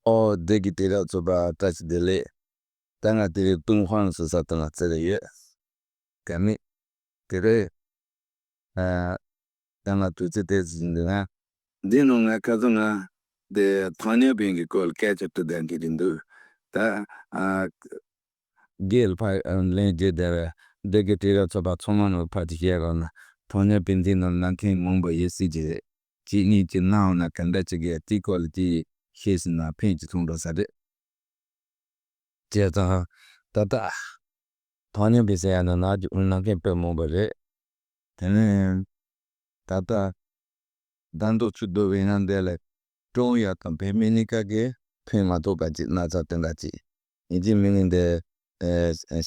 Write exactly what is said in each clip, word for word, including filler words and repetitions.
ཨོ་བདེ་སྐྱིད་དྲིལ་བསྒྲགས་ཚོགས་པ་བཀྲ་ཤིས་བདེ་ལེགས། ད་ང་དེ་རིང་ཏུན་ཧོང་སུ་ས་དང་ང་བཙལ་ཡོད། ག་མེད། དེ་རེད། ཨ། ད་ང་དུས་ཚོད་དེ་ཟིན་འདུག་ང་། འདི་ནང་ང་ཁ་སང་ང་དེ་ཐང་ཉ་བིན་གྱི་སྐོར་སྐད་ཆ་དྲི་བསྡད་ཀྱི་རེད་འདུག་ད་ཨ། རྒྱལ་ཕ་ལན་རྒྱལ་དེ་བས་བདེ་སྐྱིད་དྲིལ་བསྒྲགས་ཚོགས་པ་ཚང་མ་ནང་ཕར་ཅིག་བཤད་རོགས་གནང་། ཐང་ཉ་བིན་འདི་ནང་ན་མཁན་མང་པོ་ཡོད་སྲིད་ཀྱི་རེད། གཅིག་གཉིས་ཀྱི་གནང་ན་ག་འདྲ་ཅིག་གི་དེའི་སྐོར་ལ་ཅིག་ཤེས་སྲིད་ན་ཕན་ཅིག་ཐོགས་འགྲོ་ས་རེད། བྱས་ཙང་ད་ལྟ་ཐང་ཉ་བིན་ཟེར་ཡ་ན་ནག་གི་དབུ་ནང་མཁན་དཔེ་མང་པོ་རེད། དེ་ནས་ད་ལྟ་ཟླ་མདོ་ཆུ་རྡོ་བའི་ནང་དེ་ལ་ཀྲུང་ཡ་དང་བོད་མི་གཉིས་ཀ་གི་ཕན་མ་ཐོགས་པ་ཅིག་ན་ཚ་དེ་འདྲ་ཅིག་ཡིན་གཅིག་མིན་གཉིས་དེ་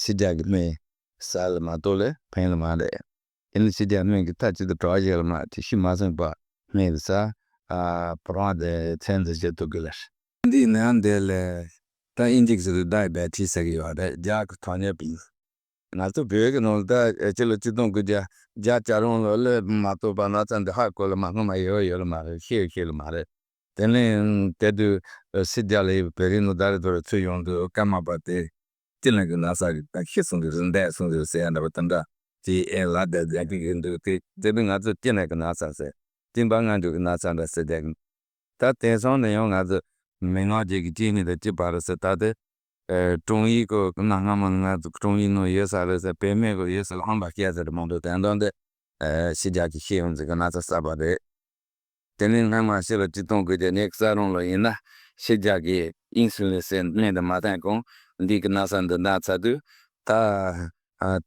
ཕྱི་རྒྱལ་གྱི་སྨན་ཟ་ལ་མ་གཏོགས་ལ་ཕན་ལ་མ་རེད། དེ་ནི་ཕྱི་རྒྱལ་སྨན་གྱི་ཐ་ཅི་དུ་གྲོགས་བྱེད་ལ་མ་དེ་ཤི་མ་སོང་པ་སྨན་ཟ་བུ་རང་དེ་ཚན་འཛིན་བྱེད་ཐུབ་གི་ལ། འདི་ནང་དེ་ལ་ད་ཨིན་ཇིག་སི་དུ་ཌའི་བེ་ཊི་སི་ཟེར་གི་ཡོད་རེད། རྒྱ་གི་ཐང་ཉ་བིན། ང་ཚོ་བོད་ཀྱི་ནང་ལ་ད་ཕྱི་ལོ་ཆིག་སྟོང་དགུ་བརྒྱ་བརྒྱ་གྱ་རོང་ལོ་ལ་མ་གཏོགས་པ་ན་ཚ་འདི་ཧ་གོ་ལ་མ་སྔོན་མ་ཡོད་ཡོད་ལ་མ་རེད། ཤེས་ཤེས་ལ་མ་རེད། དེ་ནས་དེ་དུས་སི་རྒྱ་ལ་ཡོད་པའི་རིགས་ནང་ད་རེ་དོ་རེ་ཚུད་ཡོང་དུས་སྐར་མ་པ་དེ་ཅི་ལ་གི་ན་ཚ་གི་ད་ཤི་སོང་གི་རེད་འདས་སོང་གི་རེད་ཟེར་ཡ་འདྲ་པོ་དེ་འདྲ་ཅིག་ཨེ་ལ་བསྡད་བསྡད་ཀྱི་ཡིན་འདུག་དེ་དེ་དུས་ང་ཚོ་ཅི་ལ་གི་ན་ཚ་ཟེར་ཅིན་པ་ང་འདྲ་གི་ན་ཚ་འདྲ་ཟེར་བསྡད་ཀྱི། ད་དེང་སང་ནས་ཡང་ང་ཚོ་མི་ངག་ཅིག་གི་ཅི་ནི་དེ་ཅི་པ་རེད་ཟེར། ད་དེ་ཀྲུང་ཡིག་གི་གནའ་སྔ་མོ་ང་ཚོ་ཀྲུང་ཡིག་ནང་ཡོད་ས་རེད་ཟེར། བོད་སྨན་གི་ཡོད་ས་ལ་ཧམ་པ་སྐྱེ་ས་རེད་མང་དུ་དེ་འདྲ་འདི་ཕྱི་རྒྱལ་གྱི་ཤེས་ཡོན་ཟིག་གི་ན་ཚ་གསར་པ་རེད། དེ་ནས་སྔ་མ་ཕྱི་ལོ་ཆིག་སྟོང་དགུ་བརྒྱ་ཉི་ཤུ་རྩ་གྲངས་ལོ་ཡིན་ན་ཕྱི་རྒྱལ་གྱི་ཨིན་སུ་ལིན་ཟེར་སྨན་དེ་མ་ཐོན་གོང་འདི་གི་ན་ཚ་འདི་ན་ཚ་དུས་ད་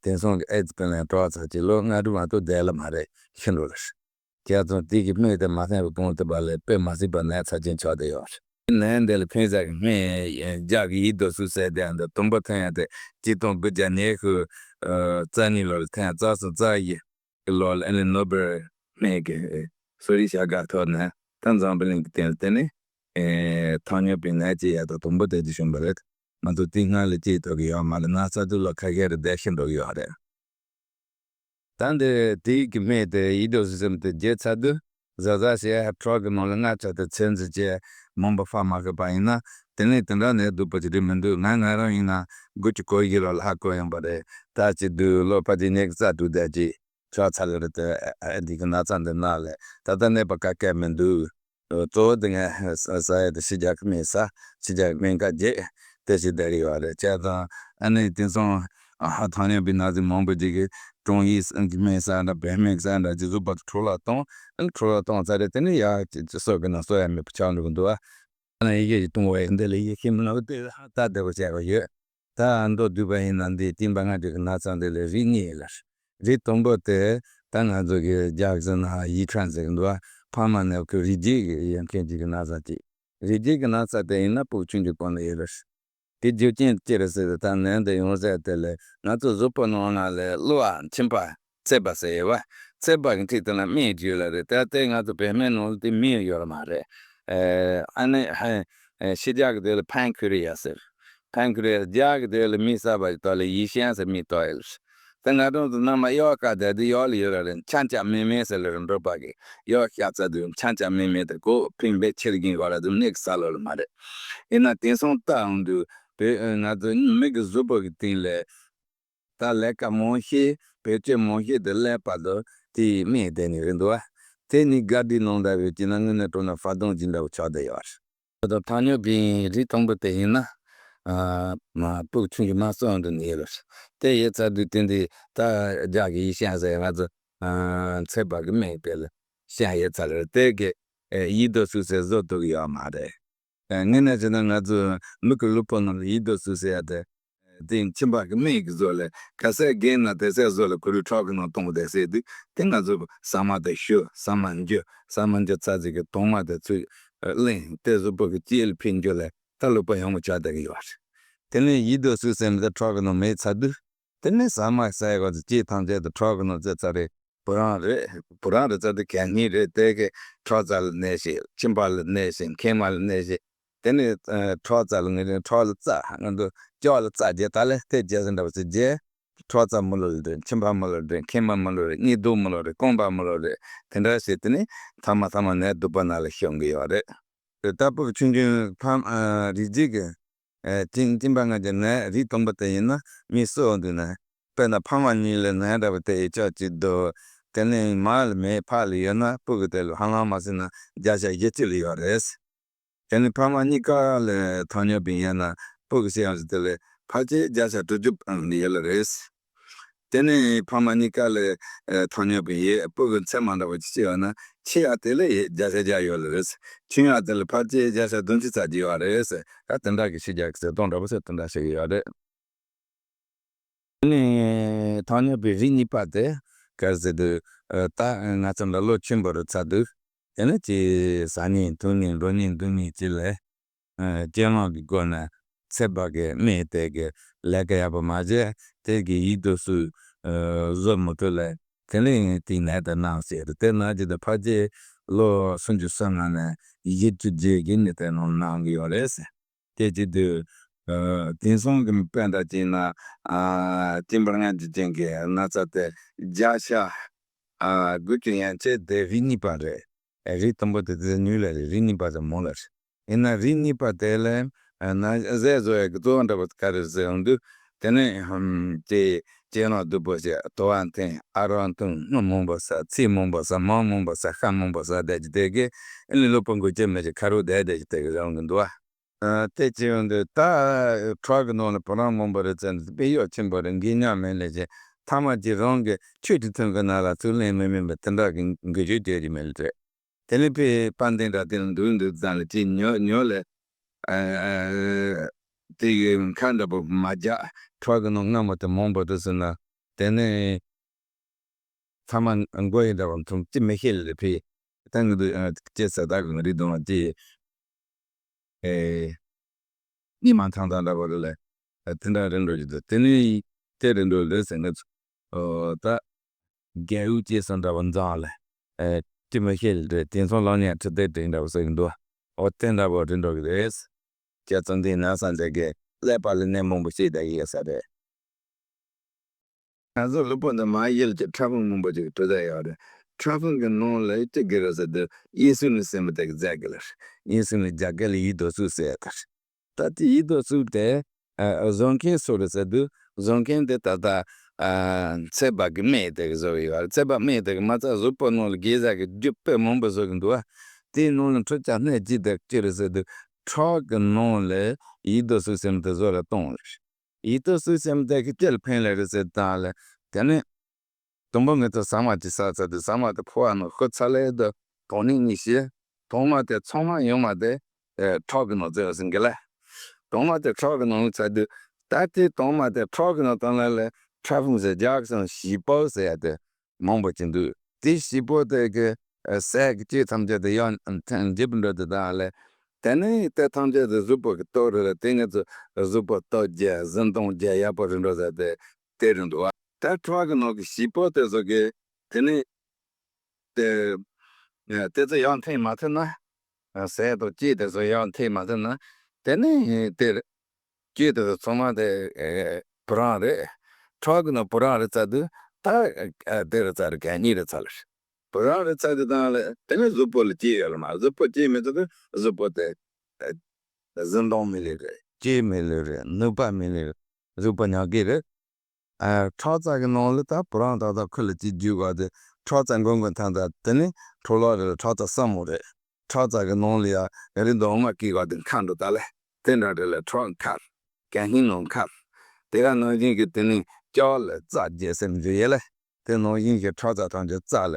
དེང་སང་གི་ཨེ་ཙི་ཕན་ལན་གྲོགས་ཚ་གྱི་ལོ་ལྔ་དྲུག་མ་གཏོགས་བསྡད་ལ་མ་རེད་ཤི་འགྲོ་ལ། བྱས་ཙང་དེ་གི་སྨན་དེ་མ་ཐོན་པའི་གོང་དུ་བ་ལས་དཔེ་མ་སྲིད་པ་ནད་ཚབས་ཆེན་ཆགས་བསྡད་ཡོད་རེད། ནད་འདི་ལ་ཕན་ས་གི་སྨན་རྒྱ་གི་ཡི་དྭགས་སུ་ཟེར་དེ་འདི་དུམ་བུ་ཐོན་ཡ་དེ་ཆིག་སྟོང་དགུ་བརྒྱ་ཉི་ཤུ་རྩ་གཉིས་ལོ་ལ་ཐོན། རྩ་གསུམ་རྩ་བཞི་གི་ལོ་ལ་ཨ་ནི་ནོ་བེལ་སྨན་གྱི་གསོ་རིག་བྱ་དགའ་ཐོབ་ནས་ད་འཛམ་བུ་གླིང་གི་སྟེང་ལ་དེ་ནི་ཐང་ཉ་བིན་ནད་ཅེས་ཡ་དང་དུམ་བུ་དེ་དུ་བྱུང་བ་རེད། ང་ཚོ་དེ་སྔ་ལ་ཅིག་ཐོག་གི་ཡོད་མ་རེད། ན་ཚ་དུས་ལོ་ཁ་ཤས་རེ་བསྡད་ཤི་འགྲོ་གི་ཡོད་རེད། ད་འདི་དེའི་གི་སྨན་དེ་ཡི་དྭགས་སུ་ཟེར་དེ་བརྗེ་ཚར་དུས་བཟའ་བཟའ་བྱས་ཁྲག་གི་ནང་ལ་མངར་ཆ་དེ་ཚོད་འཛིན་བྱས་མང་པོ་ཕར་མ་ཤོད་པ་ཡིན་ན་དེ་ནས་དེ་འདྲ་ནད་སྡུག་པོ་ཅིག་རེད་མི་འདུག་ང་ང་རང་ཡིན་ན་དགུ་བཅུ་གོ་བཞི་ལོ་ལ་ཧ་གོ་ཡོང་པ་རེད། ད་ཅིག་དུས་ལོ་ཕལ་ཆེར་ཉི་ཤུ་རྩ་དྲུག་དེ་ཅིག་ཆགས་ཚར་ལེ་རེད་དེ། ཨ་འདི་གི་ན་ཚ་འདི་ན་ལས་ད་ལྟ་གནས་པ་ག་གེ་མི་འདུག་གཙོ་བོ་དེ་ངས་ཟ་ཡ་དེ་ཕྱི་རྒྱལ་གི་སྨན་ཟ། ཕྱི་རྒྱལ་གི་སྨན་ཁ་རྒྱག་དེ་ཞིག་བསྡད་ཀྱི་ཡོད་རེད། བྱས་ཙང་ཨ་ནི་དེང་སང་ཨ་ཐང་ཉ་བིན་ནད་ཟིག་མང་པོ་ཅིག་གིས་ཀྲུང་ཡིག་གི་སྨན་ཟ་འདྲ་བོད་སྨན་ཟ་འདྲ་ཅིག་གཟུགས་པོ་དེ་འཕྲོ་བརླག་གཏོང་། ཨ་ནི་འཕྲོ་བརླག་གཏོང་ཚར་རེད། དེ་ནི་ཡ་ཅིག་ཅིག་གསོ་གི་ན་གསོ་ཡ་མེད་པ་ཆགས་འགྲོ་གི་འདུག་ཨ་ནི་ཡི་གེ་ཞིག་གཏོང་བ་ཡིན་དེ་ལས་ཡི་གེ་མི་ནག་དེ་ལྟ་བདེ་བོ་བྱས་པ་ཡོད། ད་མདོར་བསྡུས་པ་ཡིན་ན་འདི་སྟིང་པ་ལྔ་བཅུ་གི་ན་ཚ་འདི་ལ་རིགས་གཉིས་ཡོད་ལ། རིགས་དང་པོ་དེ་ད་ང་ཚོ་གི་རྒྱ་གི་ཟེར་ན་ཡི་ཁྲན་ཟེར་གི་འདུག་ཨ་ཕ་མ་ནས་ཁོ་རིགས་རྒྱུད་ཀྱི་ཡོད་མཁན་ཅིག་གི་ན་ཚ་ཅིག་རིགས་རྒྱུད་ཀྱི་ན་ཚ་དེ་ཡིན་ན་ཕྲུ་གུ་ཆུང་ཆུང་གོང་ལ་ཡོད་ལ། དེ་རྒྱུ་རྐྱེན་ཅི་རེད་ཟེར་ཏེ་ད་ནད་འདི་ཡོང་ཟེར་དེ་ལས་ང་ཚོ་གཟུགས་པོ་ནང་ན་ལས་གློ་བ་མཆིན་པ། ཚད་པ་ཟེར་ཡོད་པ། ཚད་པ་གི་འཁྲིས་དེ་ལ་སྨན་བརྒྱུད་ལ་རེད། ད་ལྟའི་ང་ཚོ་བོད་སྨན་ནང་ལ་དེ་མི་ཡོད་ལ་མ་རེད། ཨ་ནི་ཧ་ཕྱི་རྒྱལ་གི་དེ་ལ་ཕན་ཁུ་རི་ཡ་ཟེར། ཕན་ཁུ་རི་ཡ། རྒྱ་གི་དེ་ལ་མི་ཟ་བ་ཞིག་ཏོག་ལ་ཡི་ཤན་ཟེར་མི་ཏོག་ཡོད་ལ། ད་ང་རང་ཚོ་ནང་མ་གཡོག་ཀ་དེ་དེ་གཡོག་ལ་ཡོད་ལ་རེད། འཆམ་འཆམ་མེ་མེ་ཟེར་ལ་རེད། འབྲོག་པ་གི་གཡོག་ཤ་ཚ་དུས་འཆམ་འཆམ་མེ་མེ་དེ་གོ་ཕིང་བེ་ཆེར་གིན་གོ་ལ་དུ་ནེག་ས་ལོ་ལ་མ་རེད། ཡིན་ན་དེང་སང་ལྟ་འོང་དུས་བོད་ང་ཚོ་མི་གི་གཟུགས་པོ་གི་སྟེང་ལ། ད་ལས་ཀ་མང་ཤས་བེད་སྤྱོད་མང་ཤས་དེ་ཀླད་པ་དང་དེའི་སྨན་དེ་ནི་རེད་འདུག་བ། དེ་ནི་ག་དུས་ནང་འདྲ་བའི་ཅི་ན་དངོས་གནས་དྲང་གནས་ཧྥ་ཏང་ཅི་འདྲ་བོ་ཆགས་བསྡད་ཡོད་རེད། ད་ཐང་ཉ་བིན་རིགས་དང་པོ་དེ་ཡིན་ན་ཨ་མ་ཕྲུ་གུ་ཆུང་ཆུང་མ་གསོན་དུ་ནི་ཡོད་རེད། དེ་ཡོད་ཚར་དུས་དེ་འདི་ད་རྒྱ་གི་ཡི་ཤན་ཟེར་ང་ཚོ་ཨ་ཚད་པ་གི་སྨན་དེ་ལ་ཤན་ཡོད་ཚར་རེད། དེ་གི་ཡི་དྭགས་སུ་ཟེར་བཟོ་ཐུབ་ཀྱི་ཡོད་མ་རེད། དངོས་གནས་བྱས་ན་ང་ཚོ་མི་གི་ལུས་པོ་ནང་ལ་ཡི་དྭགས་སུ་ཟེར་ཡ་དེ། དེ་མཆིན་པ་གི་སྨན་གྱི་བཟོ་ལས་ག་ཚད་རྒན་ན་དེ་ཚད་བཟོ་ལ་ཁོ་རུ་ཁྲག་གི་ནང་གཏོང་བ་དེ་ཟེར་དུས་དེ་ང་ཚོ་ཟ་མ་དེ་ཞུ་ཟ་མ་འཇུ་ཟ་མ་འཇུ་ཚ་ཚིག་གི་དོང་མ་དེ་ཚུར་གླེང་དེ་གཟུགས་པོ་གི་ལྕེ་ལ་ཕན་རྒྱུ་ལས་ད་ལུས་པོ་ཡང་མོ་ཆགས་བསྡད་ཀྱི་ཡོད་རེད། དེ་ནས་ཡི་དྭགས་སུ་ཟེར་ནས་ད་ཁྲག་གི་ནང་མེད་ཚར་དུས། དེ་ནས་ཟ་མ་ཟ་ཡ་གོ་ཚེ་ལྕེ་ཐམས་ཅད་དུ་ཁྲག་གི་ནང་ཚེ་ཚ་རེད། བུ་རམ་རེད། བུ་རམ་རེད་ཚ་དུ་གད་སྙིགས་རེད། དེ་གི་ཁྲག་རྩ་ལ་གནས་ཤིང་མཆིན་པ་ལ་གནས་ཤིང་མཁལ་མ་ལ་གནས་ཤིང་། དེ་ནས་ཁྲག་རྩ་ལ་ངེས་ཁྲག་ལ་རྩ་ང་ཚོ་ལྕགས་ལ་རྩ་རྒྱས་ད་ལས་དེ་རྒྱས་ཟིན་འདྲ་བ་ཚེ་རྒྱས། ཁྲག་རྩ་མི་ལོ་རེད། མཆིན་པ་མི་ལོ་རེད། མཁལ་མ་མི་ལོ་རེད། གཉིད་རྡོག་མི་ལོ་རེད། རྐང་པ་མི་ལོ་རེད། དེ་འདྲ་བྱས་དེ་ནས་ཐ་མ་ཐ་མ་ནད་སྡུག་པ་ན་ལ་ཤོང་གི་ཡོད་རེད། ད་སྤུ་གུ་ཆུང་ཆུང་ཕ་མ་རིགས་རྒྱུད་ཀྱི་ཨ་གཅིན་གཅིན་པ་ལྔ་གྱི་ནད་རིགས་དང་པོ་དེ་ཡིན་ན་མི་གསོ་འདུག་ན། དཔེར་ན་ཕ་མ་གཉིས་ལ་ནད་འདྲ་བ་དེ་ཡི་ཅག་ཅིག་འདུག་དེ་ནས་མ་ལ་མེད་ཕ་ལ་ཡོད་ན་སྤུ་གུ་དེ་ལ་ཧ་ལམ་མ་ཟིན་ན་བརྒྱ་ཆ་བཞི་བཅུ་ལ་ཡོད་རེད། དེ་ནས་ཕ་མ་གཉིས་ཀ་ལ་糖尿病ཡོད་ན་སྤུ་གུ་ཤི་ཡང་ཟིན་དེ་ལ་ཕལ་ཆེར་བརྒྱ་ཆ་དྲུག་ཅུ་ཡོད་ལ་རེད། དེ་ནས་ཕ་མ་གཉིས་ཀ་ལ་糖尿病ཡོད་སྤུ་གུ་ཚད་མ་འདྲ་བ་ཅིག་ཤི་ཡོད་ན་ཆེ་ཡག་དེ་ལ་བརྒྱ་ཆ་བརྒྱ་ཡོད་ལ་རེད། ཆུང་ཡག་དེ་ལ་ཕལ་ཆེར་བརྒྱ་ཆ་བདུན་ཅུ་ཙམ་ཅིག་ཡོད་རེད། ད་དེ་འདྲ་གི་ཤི་རྒྱག་གི་ཚད་སྟོང་འདྲ་བོ་ཟེར་དེ་འདྲ་ཤི་གི་ཡོད་རེད། ནི་糖尿病རིགས་གཉིས་པ་དེ་ག་རེ་ཟེར་དུས། ད་ང་ཚོ་འདྲ་ལོ་ཆེན་པོ་རུ་ཚར་དུས་དེ་ནི་ཅི་ཟ་ཉིན་འཐུང་ཉིན་འགྲོ་ཉིན་འདུག་ཉིན་ཅི་ལས་སྤྱོད་ལམ་གྱི་སྒོ་ནས་ཚེ་བག་གི་སྨན་དེ་གི་ལས་ཀ་ཡག་པོ་མ་བྱས་དེ་གི་ཡིད་དུ་སུ་བཟོ་མི་ཐུབ་ལས་དེ་ནི་དེའི་ནད་དེ་ན་ཟེར་དེ་ན་ཅི་དུ་ཕལ་ཆེར་ལོ་སུམ་ཅུ་སོ་ལྔ་ནས་བཞི་བཅུ་རྗེས་ཀྱི་ནི་དེ་ནང་གནང་གི་ཡོད་རེད་ཟེར། དེ་བྱེད་དུས། དེང་སང་གི་དཔེ་འདྲ་བྱས་ན། གཅིན་པ་ལྔ་གྱི་རྐྱེན་གྱིས་ན་ཚ་དེ་བརྒྱ་ཆ་དགུ་བཅུ་ཡན་ཆད་དེ་རིགས་གཉིས་པ་རེད། རིགས་དང་པོ་དེ་དེ་ཉུང་ལ་རེད། རིགས་གཉིས་པ་དེ་མང་ལ་རེད། ཡིན་ན་རིགས་གཉིས་པ་དེ་ལ་ན་ཟས་བཟོ་ཡག་གི་གཙོ་བོ་འདྲ་པོ་ག་རེ་ཟེར་ཡོང་དུས། དེ་ནས་ཅེ་ཅེ་ནོ་སྡུག་པོ་ཞིག་དོ་བ་འཐེན་ཨ་རོ་འཐུང་སྣུམ་མང་པོ་ཟ་ཚིལ་མང་པོ་ཟ་མར་མང་པོ་ཟ་ཤ་མང་པོ་ཟ་བསྡད་ཀྱི་དེ་གི་ཨ་ནི་གློ་བུར་འགུལ་སྐྱོད་མེད་ཀྱི་ཁ་རུ་བསྡད་བསྡད་ཀྱི་དེ་གི་རང་གི་འདུག་ཨ། ཨ། དེ་བྱེད་ཡོང་དུས་ད་ཁྲག་གི་ནང་ལ་བུ་རམ་མང་པོ་རེད་ཟེར་ནས་དཔེ་གཡོག་ཆེན་པོ་རེད། འགན་ཉག་མེད་ལས་ཀྱི་ཐ་མ་གྱི་རང་གི་ཆོས་ཀྱི་ཐུན་གི་ནང་ལ་ཚུར་ལེན་མི་མིན་པ་དེ་འདྲ་གི་འགུལ་སྐྱོད་བྱེད་ཀྱི་མེད་ལ་རེད། དེ་ནས་དཔེ་དཔལ་ལྡན་འདྲ་དེ་ལ་འདུག་འདུག་ཙང་ལ་ཅིག་ཉོ་ཉོ་ལས། ཨ། དེ་གི་ཁ་འདྲ་པོ་མ་རྒྱག་ཁྲག་གི་ནང་སྔ་མོ་དེ་མང་པོ་འདུག་ཟེར་ན། དེ་ནས་ཐ་མ་མགོ་ཡི་འདྲ་བ་མཐོང་ཅི་མི་ཤེས་ལ་ཕི། ད་ངི་དུ་ཅེ་ས་ད་གི་ང་རི་དུང་ལ་ཅི། ཨེ། ཉི་མ་ཐང་ཐང་འདྲ་བ་རེ་ལ་དེ་འདྲ་རིན་འགྲོ་ཅི་དུ་དེ་ནི་དེ་རིན་འགྲོ་ལེ་ཟེར་ནས། ཨོ་ད་རྒྱལ་ཡུ་ཅེ་ས་འདྲ་བ་འཛང་ལ་ཨེ་ཅི་མི་ཤེས་ལ་རེད། དེང་སང་ལང་ཉ་ཁྲི་དེ་དྲིན་འདྲ་བ་ཟེར་གི་འདུག་ཨོ་དེ་འདྲ་བ་རིན་འགྲོ་གི་རེད། རྒྱ་ཚང་དེ་ན་ས་འདྲ་གི་ཀླད་པ་ལ་ནད་མང་པོ་ཤེས་བསྡད་ཀྱི་ཡོད་ས་རེད། ང་ཚོ་ལུས་པོ་འདི་མ་ཡལ་གྱི་ཕྲ་ཕུང་མང་པོ་ཅིག་གྲུབ་བསྡད་ཡོད་རེད། ཕྲ་ཕུང་གི་ནང་ལ་ཅི་དགོས་རེད་ཟེར་དུས་ཨིན་སུ་ལིན་ཟེར་མི་དེ་གི་རྫས་དགོས་ལ་རེད། ཨིན་སུ་ལིན་རྒྱ་སྐད་ལ་ཡིད་དུ་སུ་ཟེར་ཡ་དེ་རེད། ད་དེ་ཡིད་དུ་སུ་དེ་ཨ་བཟོ་མཁན་སུ་རེད་ཟེར་དུས་བཟོ་མཁན་དེ་ད་ལྟ་ཨ་ཚེ་བག་གི་སྨན་དེ་གི་བཟོ་གི་ཡོད་རེད། ཚེ་བག་སྨན་དེ་གི་མ་རྩ་གཟུགས་པོ་ནང་ལ་དགོས་ས་གི་རྒྱུ་དཔེ་མང་པོ་བཟོ་གི་འདུག་ཨ། དེའི་ནང་ལ་འཕྲུལ་ཆ་སྣེ་གཅིག་དེ་ཅི་རེད་ཟེར་དུས་ཁྲག་གི་ནང་ལ་ཡིད་དུ་སུ་ཟེར་མི་དེ་བཟོ་ལ་གཏོང་རེད། ཡིད་དུ་སུ་ཟེར་མི་དེ་གི་ཅི་ལ་ཕན་ལེ་རེད་ཟེར་དང་ལ། དེ་ནས་དང་པོ་ངེད་ཚོ་ཟ་མ་ཅིག་ཟ་ཚར་དུས་ཟ་མ་དེ་ཕོ་བ་ནང་ཤོར་ཚར་ལེ་དུ་དོང་ནི་གཉིས་བྱས། དོང་མ་དེ་ཚང་མ་ཡོང་མ་དེ་ཨེ་ཁྲག་གི་ནང་བཙལ་ཟིན་གི་ལ། དོང་མ་དེ་ཁྲག་གི་ནང་ཚར་དུས་ད་དེ་དོང་མ་དེ་ཁྲག་གི་ནང་བཏང་ལ་ལ་ཕྲ་ཕུང་ཟེར་རྒྱག་སོང་བྱིས་པ་ཟེར་ཡ་དེ་མང་པོ་ཅིག་འདུག་དེ་བྱིས་པ་དེ་གི་ཨེ་ཟས་ཀྱི་བཅུད་ཐམས་ཅད་དེ་ཡང་འཇིབ་འགྲོ་དུས་དང་ལ། དེ་ནས་དེ་ཐམས་ཅད་དེ་གཟུགས་པོ་གི་ལྟོ་རེད་ལ། དེ་ངེད་ཚོ་གཟུགས་པོ་ལྟོ་རྒྱས་གཟི་མདངས་རྒྱས་ཡག་པོ་རེད་འགྲོ་ཟེར་དེ་དེ་རེད་འདུག་བ། ད་ཁྲག་གི་ནང་གི་བྱིས་པ་དེ་ཚོ་གི་དེ་ནས་དེ་དེ་ཚོ་ཡང་འཐེན་མ་ཐུབ་ན། ཟས་དང་བཅུད་དེ་ཚོ་ཡང་འཐེན་མ་ཐུབ་ན། དེ་ནས་དེ་བཅུད་དེ་ཚོ་ཚང་མ་དེ་བུ་རམ་རེད། ཁྲག་གི་ནང་བུ་རམ་རེད་ཚར་དུས་ད་དེ་རེད་ཚར་རེད། གད་སྙིགས་རེད་ཚར་ལ་རེད། བུ་རམ་རེད་ཚར་དུས་དང་ལ་དེ་ནས་གཟུགས་པོ་ལ་བཅུད་ཡོད་ལ་མ། གཟུགས་པོ་བཅུད་མེད་ཚར་དུས་གཟུགས་པོ་དེ་གཟི་མདངས་མེད་ལེ་རེད། བཅུད་མེད་ལེ་རེད། ནུས་པ་མེད་ལེ་རེད། གཟུགས་པོ་ཉག་གི་རེད། ཨ། ཁྲག་རྩ་གི་ནང་ལ་ད་བུ་རམ་ཏག་ཏག་ཁུ་ལ་ཅིག་རྒྱུ་ག་དེ་ཁྲག་རྩ་འགོ་འགོ་ཐང་ད་དེ་ནི་འཕྲོ་བརླག་རེད། ཁྲག་རྩ་སྲབ་མོ་རེད། ཁྲག་རྩ་གི་ནང་ལ་ཡ་རི་མདོག་མ་སྐྱེ་ག་དེ་ཁ་འགྲོ་ད་ལེ། དེ་འདྲ་རེད་ལ་ཁྲག་ཁར། གད་སྙིགས་ནང་ཁར། དེ་ག་ནང་བཞིན་གྱི་དེ་ནི་ལྕགས་ལ་རྩ་རྒྱས་སེམས་རྒྱུ་ཡེ་ལེ། དེ་ནང་བཞིན་གྱི་ཁྲག་རྩ་ཐམས་ཅད་རྩ་ལ་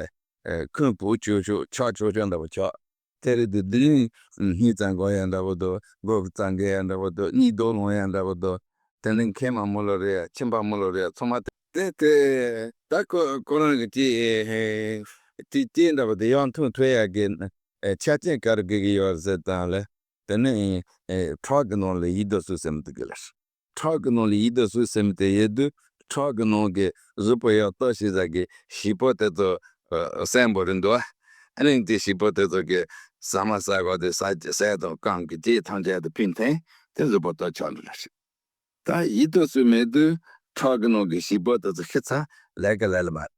ཁུན་བུ་ཆུ་ཆུ་ཆག་ཆུ་ཆུ་འདྲ་བོ་ཆག་དེ་རེད་དུས་འདི་ནི་སྙིང་རྩ་འགོ་ཡ་འདྲ་བོ་འདུག་མགོ་གི་རྩ་འགས་ཡ་འདྲ་བོ་འདུག་སྙིང་རྡོ་ལོང་ཡ་འདྲ་བོ་འདུག་དེ་ནི་མཁལ་མ་མོ་ལོ་རེད། མཆིན་པ་མོ་ལོ་རེད། ཚང་མ་དེ་དེ་ད་ཁོ་ཁོ་རང་གི་ཅི་ཅི་ཅི་འདྲ་བོ་དེ་ཡང་འཐུང་ཐུབ་ཡ་གི་ཆ་རྐྱེན་ག་རེ་དགོས་ཀྱི་ཡོད་ཟེར་དང་ལ། དེ་ནི་ཁྲག་གི་ནང་ལ་ཡིད་དུ་སུ་ཟེར་མི་འདུག་གི་ལ། ཁྲག་གི་ནང་ལ་ཡིད་དུ་སུ་ཟེར་མི་དེ་ཡོད་དུས་ཁྲག་གི་ནང་གི་གཟུགས་པོ་ཡག་ཏོ་ཞིག་ཟ་གི་བྱིས་པ་དེ་ཚོ་སེམས་པོ་རེད་འདུག་ཨ་ནི་དེ་བྱིས་པ་དེ་ཚོ་གི་ཟ་མ་ཟ་ག་དེ་ཟ་ཟས་དང་རྐང་གི་ཅི་ཐམས་ཅད་དུ་ཕན་ཐེན་དེ་གཟུགས་པོ་ཏོ་ཆགས་འགྲོ་ལ་ཞིག་ད་ཡིད་དུ་སུ་མེད་དུས་ཁྲག་གི་ནང་གི་བྱིས་པ་དེ་ཚོ་ཤི་ཚ་ལས་ཀ་ལས་ལ་མ་རེད།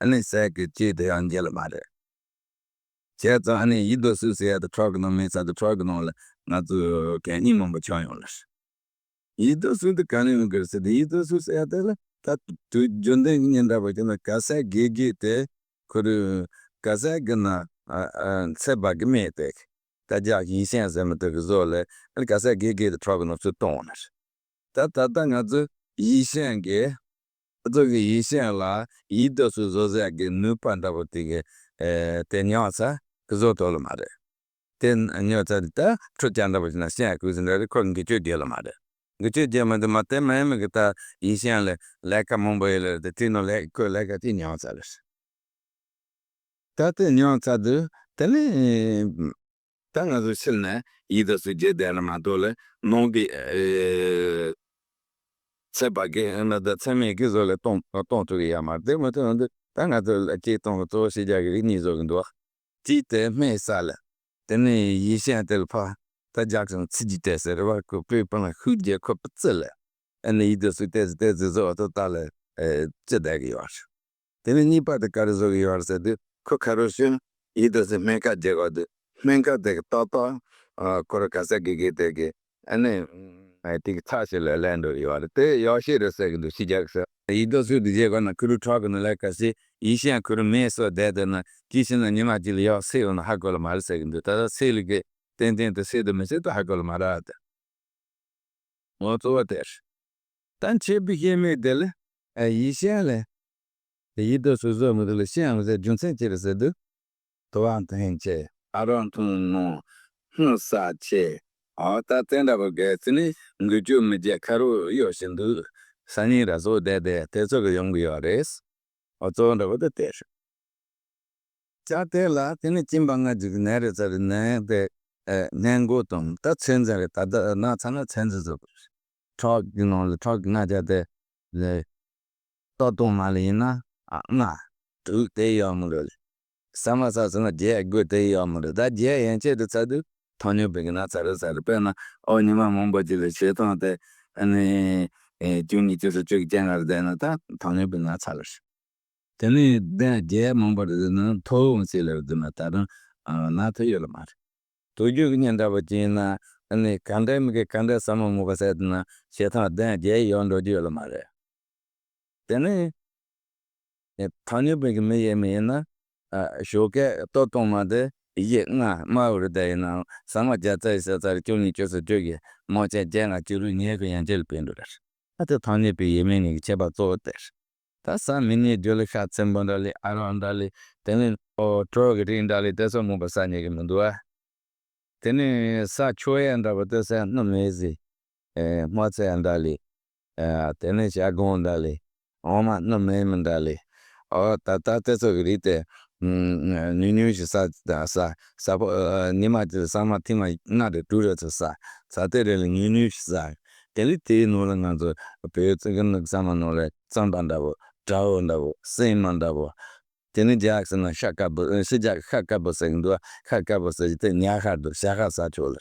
ཨ་ནི་ཟས་ཀྱི་ཅི་དེ་ཡང་འཇལ་ལ་མ་རེད། བྱས་ཙང་ཨ་ནི་ཡིད་དུ་སུ་ཟེར་ཡ་དེ་ཁྲག་གི་ནང་མེད་ས་དེ་ཁྲག་གི་ནང་ལ་ང་ཚོ་གད་སྙིགས་མང་པོ་ཆགས་ཡོང་ལ། ཡིད་དུ་སུ་དེ་ག་ནས་ཡོང་གི་རེད་ཟེར་དུས་ཡིད་དུ་སུ་ཟེར་ཡ་དེ་ལ་ད་དུས་རྒྱུན་ལྡན་གྱི་ཉིན་འདྲ་པོ་ཅིག་ན་ག་ས་དགེ་དགེ་དེ་ཁོ་རུ་ག་ས་གི་ན་ཚད་པ་གི་མེད་དེ། ད་རྒྱག་ཡིད་ཤེས་ཟེར་མི་དེ་གི་བཟོ་ལས་ཨ་ནི་ག་ས་དགེ་དགེ་དེ་ཁྲག་གི་ནང་ཚུར་གཏོང་ནས། ད་ད་ལྟ་ང་ཚོ་ཡིད་ཤེས་ཀྱི་ང་ཚོ་གི་ཡིད་ཤེས་ལ་ཡིད་དུ་སུ་བཟོ་ཟེར་གི་ནུས་པ་འདྲ་པོ་དེ་གི་ཨེ་དེ་ཉམས་ཚར་གི་བཟོ་ཐུབ་ལ་མ་རེད། དེ་ཉམས་ཚར་དེ་ད་ཁྲུ་ཅན་འདྲ་པོ་ཞིག་ན་ཤེས་ཡ་ཁུ་ཟིན་འདྲ་རེད། ཁོ་འགུལ་སྐྱོད་རྒྱས་ལ་མ་རེད། འགུལ་སྐྱོད་རྒྱས་མ་དེ་མ་དེ་མ་ཡིན་མི་གི་ད་ཡིད་ཤེས་ལ་ལས་ཀ་མང་པོ་ཡོད་ལ་རེད། དེ་དེ་ནང་ལས་ཁོ་ལས་ཀ་དེ་ཉམས་ཚར་རེད། ད་དེ་ཉམས་ཚར་དུས་དེ་ནས་ད་ང་ཚོ་ཕྱིར་ནས་ཡིད་དུ་སུ་རྒྱས་བསྡད་ལ་མ་གཏོགས་ལ་ནང་གི་ཨེ་ཚད་པ་གི་ཨ་ན་ད་ཚད་མེད་ཀྱི་བཟོ་ལས་གཏོང་གཏོང་ཐུབ་ཀྱི་ཡོད་མ་རེད། དེ་མ་ཐུབ་ན་འདི་ད་ང་ཚོ་ལ་སྐྱེས་གཏོང་གི་གཙོ་བོ་ཤེས་རྒྱ་གི་རིགས་གཉིས་བཟོ་གི་འདུག་གཅིག་དེ་སྨྲས་ས་ལ། དེ་ནས་ཡིད་ཤེས་དེ་ལ་ཕ། ད་རྒྱག་ཅིང་ཚིག་གི་སྤྲད་ཟེར་བ་ཁོ་པའི་པ་ལ་ཤུགས་རྒྱག་ཁོ་པ་ཙི་ལ། ཨ་ནི་ཡིད་དུ་སུ་ཏེ་ཟི་ཏེ་ཟི་བཟོ་བ་ཐོ་ད་ལ་ཨེ་ཅི་བསྡད་ཀྱི་ཡོད་རེད། དེ་ནས་གཉིས་པ་དེ་ག་རེ་བཟོ་གི་ཡོད་རེད་ཟེར་དུས་ཁོ་ཁ་རོ་ཤོན་ཡིད་དུ་སུ་སྨན་ཁ་རྒྱག་གོ་དུས་སྨན་ཁ་དེ་གི་ཏོག་ཏོག་ཁོ་ར་ག་ས་གི་གི་དེ་གི་ཨ་ནི་ཨེ་དེ་གི་ཚ་ཞིག་ལ་ལན་འགྲོ་གི་ཡོད་རེད། དེ་ཡོ་ཤེས་རེད་ཟེར་གི་འདུག་ཤི་རྒྱག་ཟེར་ཡིད་དུ་སུ་དེ་རྒྱག་གོ་ན་ཁུ་རུ་ཁྲག་གི་ནི་ལས་ཀ་ཞིག་ཡིད་ཤེས་ཁུ་རུ་མེད་སོ་བསྡད་དེ་ན་ཅི་ཤི་ན་ཉི་མ་གཅིག་ལ་ཡོག་སེ་ཡོང་ན་ཧ་གོ་ལ་མ་རེད་ཟེར་གི་འདུག་ད་ལྟ་སེ་ལི་གི་ཏན་ཏན་དུ་སེ་དུ་མི་སེ་དུ་ཧ་གོ་ལ་མ་རེད། ངོ་གཙོ་བོ་དེར། ད་འཆད་པའི་ཤེས་མེད་དེ་ལ་ཨ་ཡིད་ཤེས་ལས། དེ་ཡིད་དུ་སུ་བཟོ་མི་དུ་ལ་ཤེས་ཡང་ཟེར་རྒྱུ་མཚན་ཅི་རེད་ཟེར་དུས། དུ་བ་འཐེན་ཆེ། ཨ་རོ་འཐུང་ནོ། སྣུམ་ས་ཆེ། ཨ་ད་བཙན་འདྲ་བོ་གལ་སྲིད་ནི་འགུལ་སྐྱོད་མི་བྱེད་ཁ་རུ་གཡོ་བཞིན་འདུག་ས་ཉིན་ར་སོ་བསྡད་དེ་དེ་ཚོ་གི་ཡོང་གི་ཡོད་རེད། ཨོ་གཙོ་བོ་འདྲ་བོ་དེ་དེ་རེད། ཅག་དེ་ལ་དེ་ནི་གཅིན་པ་ལྔ་བཅུ་གི་ནད་རེད་ཚ་རེད་ནད་དེ་ནད་འགོ་དང་ད་ཚོད་འཛིན་རེད། ད་ལྟ་ན་ཚ་ན་ཚོད་འཛིན་བཟོ་དགོས། ཁྲག་གི་ནང་ལ་ཁྲག་གི་ལྔ་བརྒྱ་དེ་ལས་ཏོག་སྟོང་མ་ལ་ཡིན་ན་ཨ་ལྔ་དྲུག་དེ་ཡོད་མི་འགྲོ་ལེ། ས་མ་ས་ཟེར་ན་བརྒྱད་དགུ་དེ་ཡོད་མི་འགྲོ། ད་བརྒྱད་ཡན་ཆད་དུ་ཚ་དུས་ཐོ་ཉོ་བི་གི་ན་ཚ་རེད་ཚ་རེད། དཔེར་ན་ཨོ་ཉི་མ་མང་པོ་ཅིག་ལ་བྱེད་སྟངས་དེ་ཨ་ནི་བཅུ་གཉིས་བཅུ་གསུམ་བཅུ་གི་སྤྱན་སྔར་བསྡད་ན་ད་ཐོ་ཉོ་བི་ན་ཚ་རེད། དེ་ནས་ལྡན་རྒྱལ་མང་པོ་རེད་ན་མཐོ་འོང་ཚེ་ལ་རེད་ན་ད་རུང་ན་ཐོ་ཡོད་ལ་མ་རེད། དུས་རྒྱུན་གྱི་ཉིན་འདྲ་བོ་ཅིག་ཡིན་ན་ཨ་ནི་ག་འདྲའི་མི་གི་ག་འདྲའི་བསམ་བློ་མོས་པ་ཟེར་དུས་ན་བྱེད་སྟངས་ལྡན་རྒྱལ་ཡོད་འགྲོ་རྒྱུ་ཡོད་ལ་མ་རེད། དེ་ནས་ཐ་སྙད་པའི་གི་མི་ཡས་མི་ཡིན་ན་ཞོགས་ཀས་ལྟོ་གཏོང་མ་དེ་ཡེ་ལྔ་དམའ་བོ་རེད་ད་ཡིན་ནའང་ཟ་མ་བརྒྱ་རྩ་ཡི་ཟ་ཚ་རེད། བཅུ་གཉིས་བཅུ་གསུམ་བཅུ་གི་མོ་ཆེན་བརྒྱད་ལྔ་བཅུ་རུ་ཉེ་གི་ཡན་ཆད་ལ་ཕན་འགྲོ་རེད། ཨ་ཏི་ཐ་སྙད་པའི་ཡས་མས་ནི་གི་ཁྱད་པར་གཙོ་བོ་དེ་རེད། ད་ས་མི་ཉེ་རྒྱུ་ལ་ཤ་ཚན་པོ་འདྲ་ལི་ཨ་རོག་འདྲ་ལི་དེ་ནི་ཨོ་གྲོག་གི་རིགས་འདྲ་ལི་དེ་ཚོ་མོ་པ་ས་ཉེ་གི་མི་འདུག་ཨ། དེ་ནི་ས་ཆོ་ཡ་འདྲ་པོ་དེ་ས་སྣུམ་མེད་ཟི། ཨེ་སྨོ་ཚེ་ཡ་འདྲ་ལི། ཨ་དེ་ནི་ཞྭ་སྒོང་འདྲ་ལི། འོ་མ་སྣུམ་མེད་མི་འདྲ་ལི། ཨོ་ད་ད་དེ་ཚོ་གི་རིགས་དེ་ཉུང་ཉུང་ཞིག་ས་ས་ས་ཕོ་ཉི་མ་གཅིག་ལ་ས་མ་ཐིག་མ་ལྔ་རེ་དྲུག་རེ་ཚོ་ས་ས་དེ་རེ་ལ་ཉུང་ཉུང་ཞིག་ས། དེ་ལི་དེའི་ནང་ལ་ང་ཚོ་བོད་ཚོ་གི་ནི་ས་མ་ནང་ལ་རྩམ་པ་འདྲ་བོ་དགྲ་བོ་འདྲ་བོ་སྲན་མ་འདྲ་བོ། དེ་ནི་རྒྱག་ཟེར་ན་ཤ་དཀར་པོ་ཨེ་ཤི་རྒྱག་ཤ་དཀར་པོ་ཟེར་གི་འདུག་ཤ་དཀར་པོ་ཟེར་གི་དེ་ཉལ་ཤ་འདུག་ཞལ་ཤ་ཟ་ཆོག་ལ་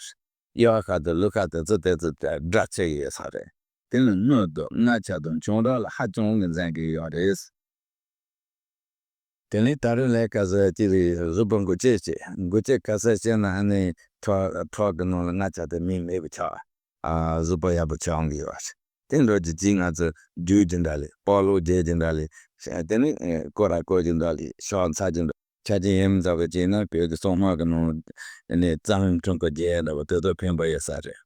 གཡོག་ཤ་དང་ལུག་ཤ་དེ་ཚོ་དེ་ཚོ་དེ་སྒྲ་ཆེ་གི་ཡོད་ས་རེད། དེ་ནི་སྣོད་དང་མངར་ཆ་དང་བྱུང་རབས་ལ་ཧ་ཅང་གི་འཛེམ་གི་ཡོད་རེད། དེ་ནི་ད་རེས་ལས་ཀ་ཟེར་གྱི་རེད། གཟུགས་པོ་འགུལ་སྐྱོད་བྱེད་འགུལ་སྐྱོད་ག་ས་བྱས་ན་ཨ་ནི་ཁྲག་ཁྲག་གི་ནང་ལ་མངར་ཆ་དེ་མི་མེད་པ་ཆགས། ཨ་གཟུགས་པོ་ཡག་པོ་ཆགས་འོང་གི་ཡོད་རེད། དེ་འགྲོ་རྒྱུ་ཅིག་ང་ཚོ་རྒྱུ་རྒྱུ་འདྲ་ལས་སྤོ་ལོ་རྒྱས་རྒྱུ་འདྲ་ལས་དེ་ནི་ཨེ་སྐོར་ར་སྐོར་རྒྱུ་འདྲ་ལས་ཤོག་ཚ་རྒྱུ་འདྲ་ཆ་རྐྱེན་ཡིན་མི་འདྲ་བ་ཅིག་ན་བོད་ཀྱི་སྲུང་མ་གི་ནང་ནས་རྩ་རླུང་འཁྲུག་གི་རྒྱས་འདྲ་བ་དེ་ཚོ་ཕན་པ་ཡོད་ས་རེད།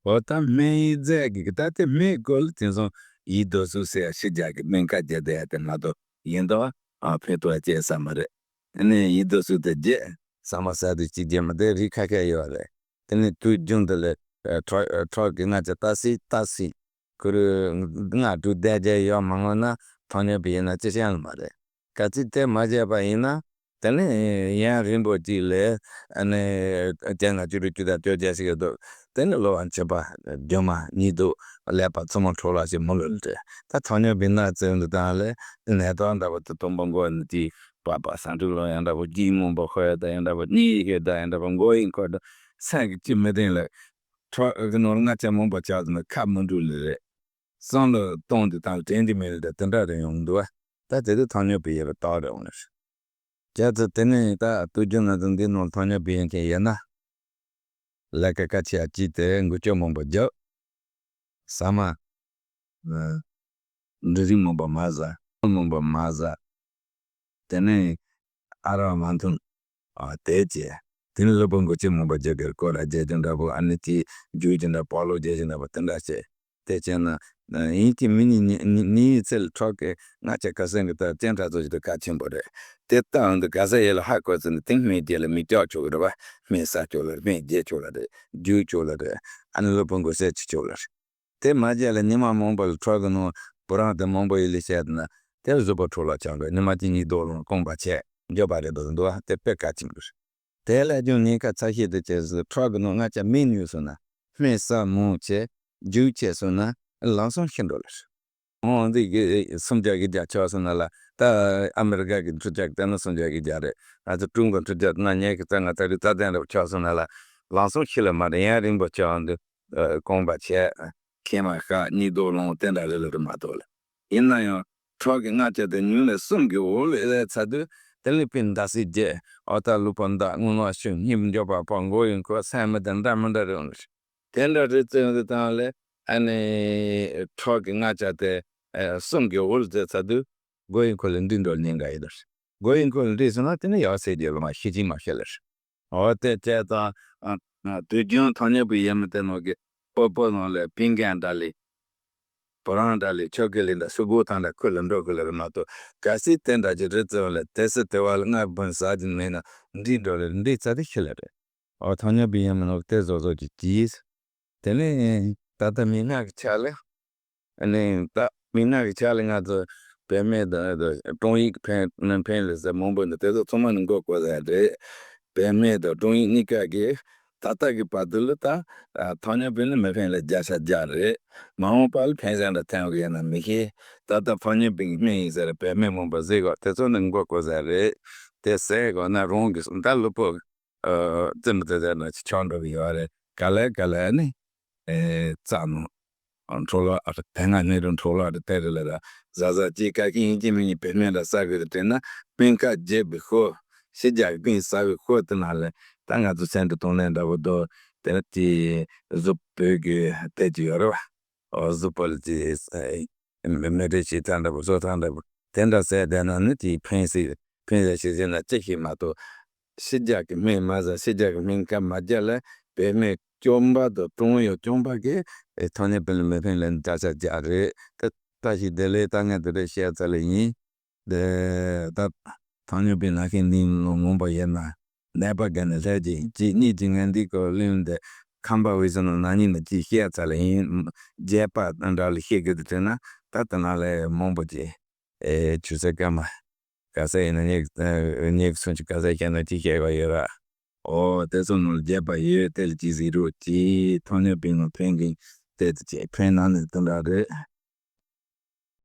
འོ་ད་སྨན་ཡིན་རྫས་ཀྱི་ད་དེ་སྨན་སྐོར་ལ་དེང་སང་ཡིད་དུ་སུ་ཟེར་ཡ་ཤི་རྒྱག་གི་སྨན་ཁ་རྒྱག་བསྡད་ཡ་དེ་མ་གཏོགས་ཡིན་དོ་ཨ་ཕན་ཐོགས་ཡ་སྐྱེས་ས་མ་རེད། ཨ་ནི་ཡིད་དུ་སུ་དེ་རྒྱས་ཟ་མ་ཟ་དུས་གཅིག་རྒྱས་མ་དེ་རིགས་ཁ་ཁ་ཡོད་རེད། དེ་ནི་དུས་རྒྱུན་དུ་ལས་ཁྲག་ཁྲག་གི་ལྔ་ཆ་ཏ་སི་ཏ་སི་ཁུ་རུ་ལྔ་དྲུག་བསྡད་རྒྱ་ཡོད་མ་ངོ་ན་ཐོ་ཉོ་པ་ཡིན་ན་ཅི་བྱ་ཡང་མ་རེད། ག་ཚིག་དེ་མ་བྱས་པ་ཡིན་ན་དེ་ནི་ཡང་རིང་པོ་གཅིག་ལས་ཨ་ནི་བརྒྱ་ང་བཅུ་དྲུག་བཅུ་དང་བཅོ་བརྒྱད་ཞིག་གི་འདུག་དེ་ནི་ལོ་བ་བྱེད་པ་རྒྱུ་མ་གཉིས་འདུག་ཀླད་པ་མཚོ་མོ་འཕྲོ་བརླག་ཞིག་མུ་ལུ་ལ་རེད། ད་ཐོ་ཉོ་པ་ཡིན་ན་བཙོན་དུ་བཏང་ལས་ནད་ཐོག་འདྲ་པོ་དེ་དུམ་བུ་མགོ་ནི་དེ་པ་པ་ས་འབྲུག་ལོ་ཡང་འདྲ་པོ་དཀྱིལ་མོ་འབོ་ཤོར་ཡ་ད་ཡང་འདྲ་པོ་གཉིད་ཤེད་ད་ཡང་འདྲ་པོ་མགོ་ཡིན་ཁོ་ད་སེམས་ཀྱི་ཅི་མི་བདེན་ལ། ཁྲག་གི་ནོར་ལྔ་ཆ་མང་པོ་ཆགས་ཟིན་ན་ཁ་མི་འགྲོ་ལེ་རེད། བསམ་བློ་གཏོང་དུས་དང་དྲན་གྱི་མེད་ལེ་དེ་དེ་འདྲ་རེ་ཡོང་འདུག་བ། ད་དེ་དུས་ཐོ་ཉོ་པའི་ཡེ་བ་དག་རེ་འོང་ལེ། བྱས་ཙང་དེ་ནས་ད་དུས་རྒྱུན་ང་ཚོ་འདི་ནང་ཐོ་ཉོ་བི་ཡོང་མཁན་ཡིན་ན། ལས་ཀ་གལ་ཆེ་ཡ་གཅིག་དེ་འགུལ་སྐྱོད་མང་པོ་རྒྱབ། ཟ་མ། འབྲུ་རིགས་མང་པོ་མ་ཟ། མང་པོ་མ་ཟ། དེ་ནས་ཨ་རག་མ་འཐུང་། ཨ་དེ་བྱས། དེ་ནས་གློ་བུར་འགུལ་སྐྱོད་མང་པོ་རྒྱག་གི་རེད། སྐོར་ར་རྒྱག་རྒྱུ་འདྲ་པོ། ཨ་ནི་དེ་རྒྱུག་རྒྱུ་འདྲ། སྤོ་ལོ་རྒྱག་རྒྱུ་འདྲ་པོ་དེ་འདྲ་བྱས། དེ་བྱས་ན་ཡིན་གྱི་མིན། ནི་ནི་ཚེ་ལ་ཁྲག་གི་མངར་ཆ་ཁ་སེང་གི་ལྟར་ཅན་ཁྲག་ཚོ་ཞིག་ཏུ་གལ་ཆེན་པོ་རེད། དེ་ལྟ་འོང་དུས་ག་ས་ཡོད་ལ་ཧ་གོ་ཚེ་ནི་དེང་སྨན་རྒྱག་ལ་མི་སྐྲག་ཆོག་གི་རེད་བ། སྨན་ཟ་ཆོག་ལ་རེད། སྨན་རྒྱག་ཆོག་ལ་རེད། རྒྱུག་ཆོག་ལ་རེད། ཨ་ནི་གློ་བུར་འགུལ་སྐྱོད་བྱེད་ཆོག་ལ་རེད། དེ་མ་བྱས་ལ་ཉི་མ་མང་པོ་ལ་ཁྲག་གི་ནང་བུ་རམ་དེ་མང་པོ་ཡོད་ལ་བཤད་ན། དེ་གཟུགས་པོ་འཕྲོ་བརླག་ཆགས་འགྲོ། ཉི་མ་གཅིག་གཉིས་རྡོ་ལུང་རྐང་པ་ཆད་འགྱོད་པ་རེད་འདུག་འདུག་ཨ། དེ་དཔེ་གལ་ཆེན་པོ་རེད། དེ་ལས་ཀྱང་ཉེན་ཁ་ཚ་ཤོས་དེ་བྱས་ཟིན་ཁྲག་གི་ནང་མངར་ཆ་མེད་ནུས་སོང་ན། སྨན་ཟ་མང་བྱས། རྒྱུག་བྱས་སོང་ན་ལམ་སང་ཤི་འགྲོ་ལ་རེད། འོང་འདི་གི་སུམ་བརྒྱ་བཞི་བརྒྱ་ཆགས་སོང་ན་ལ། ད་ཨ་མི་རི་ཀ་གི་འཕྲུལ་ཆས་ཀྱི་སྟེང་ན་སུམ་བརྒྱ་བཞི་བརྒྱ་རེད། ང་ཚོ་ཀྲུང་གོ་འཕྲུལ་ཆས་ན་ཉེན་ཁ་ཚ་ང་ཚ་རི་རྩ་ལྡན་རབ་ཆགས་སོང་ན་ལ། ལམ་སང་ཤི་ལ་མ་རེད། ཡང་རིང་པོ་ཆགས་འདུག་རྐང་པ་ཆད། མཁལ་མ་ཤོར། གཉིད་དུ་ལོང་། དེ་འདྲ་རེ་ལ་རེ་མ་གཏོགས་ལ། ཡིན་ན་ཡང་ཁྲག་གི་མངར་ཆ་དེ་ཉུང་ནས་གསུམ་གྱི་འོག་ལ་སླེབས་ཚར་དུས། དེ་ལས་དཔེ་འདར་སིག་རྒྱག་འོ་ད་ལུས་པོ་འདར། རྔུལ་ནག་ཤོར། སྙིང་འགྱོད་པ་ཕོག་མགོ་ཡང་འཁོར། སེམས་མི་བདེ། འདྲ་མི་འདྲ་རེད། འོང་དེ་འདྲ་རེད་ཙང་དེ་དང་ལས་ཨ་ནི་ཁྲག་གི་མངར་ཆ་དེ་གསུམ་གྱི་འོག་ལ་སླེབས་ཚར་དུས་མགོ་ཡང་འཁོར་ལ་འདྲིས་འགྲོ་ལ་ཉེན་ཁ་ཡོད་རེད། མགོ་ཡང་འཁོར་ལ་འདྲིས་སོང་ན་དེ་ནི་ཡང་སེ་རྒྱུ་ལ་མ་ཤི་ཅིང་མ་ཤི་ལ་རེད། འོ་དེ་བྱས་ཙང་དུས་རྒྱུན་ཐོ་ཉོ་བི་ཡོད་མི་དེ་ནང་གི་སྤོ་སྤོ་ནང་ལ་པིན་ཀན་འདྲ་ལས། བུ་རམ་འདྲ་ལས། ཆོ་གི་ལི་འདྲ། སུ་གུ་ཐང་འདྲ་ཁུར་ལ་འགྲོ་དགོས་ལ་རེད་མ་གཏོགས། གལ་སྲིད་དེ་འདྲ་ཅིག་རེད་ཙང་ལ་དེ་སྲིད་དེ་བ་ལ་སྔར་བུན་ཟ་རྒྱུ་མེད་ན་འདྲིས་འགྲོ་ལ་འདྲིས་ཚར་དེ་ཤི་ལ་རེད། འོ་ཐོ་ཉོ་བི་ཡོད་མི་ནང་གི་དེ་བཟོ་བཟོ་ཅིག་གྱིས། དེ་ནས་ད་ལྟ་མི་སྔར་གྱི་ཆ་ལ། ཨ་ནི་ད་མི་སྔར་གྱི་ཆ་ལ་ང་ཚོ་བོད་སྨན་དང་དང་ཀྲུང་ཡིག་ཕན་ཕན་ལས་ཟེར་མང་པོ་འདུག་དེ་ཚོ་ཚང་མ་ནི་མགོ་སྐོར་ཟེར་རེད། བོད་སྨན་དང་ཀྲུང་ཡིག་གཉིས་ཀ་གི་ད་ལྟ་གི་བར་དུ་ལ་ད་ཐོ་ཉོ་བི་ནི་མི་ཕན་ལ་བརྒྱ་ཆ་བརྒྱ་རེད། མ་འོངས་པ་ལ་ཕན་ས་འདྲ་ཐོན་གི་ཡོད་ན་མི་ཤེས། ད་ལྟ་ཐོ་ཉོ་བི་གི་སྨན་ཡིན་ཟེར་བོད་སྨན་མང་པོ་ཟེར་གོ་དེ་ཚོ་ནི་མགོ་སྐོར་ཟེར་རེད། དེ་ཟེར་གོ་ན་རང་གི་ད་ལུས་པོ། ཨ་ཙི་མི་ཙི་ཟེར་ན་ཅིག་ཆགས་འགྲོ་གི་ཡོད་རེད། ག་ལེ་ག་ལེ་ནི་ཨེ་རྩ་ནང་འཕྲོ་བརླག་ཨ་དེ་སྔ་ནས་རུ་འཕྲོ་བརླག་རེ་དེ་རེ་ལ་ར་ཟ་ཟ་ཅིག་ག་གི་ཡིན་གྱི་མིན་གྱི་བོད་སྨན་ལ་ཟ་དགོས་རེད་དྲན་ན། སྨན་ཁབ་བརྒྱབ་པའི་ཤོག་ཤི་རྒྱག་གི་སྨན་ཟ་བའི་ཤོག་དེ་ན་ལས་ད་ང་ཚོ་སེམས་ཀྱི་གཏོང་ལེན་འདྲ་པོ་འདུག་དེ་ནི་དེ་གཟུགས་པོ་གི་དེ་ཅིག་ཡོད་རེད་བ། ཨོ་གཟུགས་པོ་ལ་ཅིག་མི་མི་རེ་ཞིག་ཐང་འདྲ་པོ་བཟོ་ཐང་འདྲ་པོ་དེ་འདྲ་ཟེར་བསྡད་ན་ནི་དེའི་ཕན་སྲིད་ཕན་ཟེར་ཞིག་ཟེར་ན་ཅི་ཞིག་མ་གཏོགས། ཤི་རྒྱག་གི་སྨན་མ་ཟ། ཤི་རྒྱག་གི་སྨན་ཁབ་མ་རྒྱག་ལ་བོད་སྨན་སྐྱོན་པ་དང་ཀྲུང་ཡོ་སྐྱོན་པ་གི་ཐོ་ཉོ་བི་ལ་མི་ཕན་ལ་འདྲ་ཆ་རྒྱག་རེད། ད་ལྟ་ཞིག་དེ་ལས་ད་ངས་དེ་འདྲ་བཤད་ཚར་ལེ་ཡིན། དེ་ད་ཐོ་ཉོ་བི་ན་མཁན་འདི་ནང་མང་པོ་ཡོད་ན། ནད་པ་ག་ནས་སླེབས་ཀྱི་གཅིག་གཉིས་ཀྱིས་ངས་འདི་སྐོར་གླེང་འདི་ཁམས་པ་འོས་བཟང་ནང་ན་ཉིན་ནས་ཅིག་བཤད་ཚར་ལེ་ཡིན། རྒྱས་པ་འདྲ་ལ་བཤད་དགོས་དུ་དྲན་ན་ད་ལྟ་ན་ལས་མང་པོ་ཅིག་ཨེ་ཆུ་ཚོད་སྐར་མ་ག་ས་ཡིན་ན་ངས་ངས་སུན་ཆུ་ག་ས་བཤད་ན་ཅིག་བཤད་དགོས་ཡོད་ར། ཨོ་དེ་ཚོ་ནང་ལ་རྒྱས་པ་ཡོད། དེ་ལ་ཅིག་གཟིགས་རོགས་གྱིས། ཐོ་ཉོ་བི་ནང་ཕན་གི་དེ་ཅིག་ཕན་ན་ནི་དེ་འདྲ་རེད།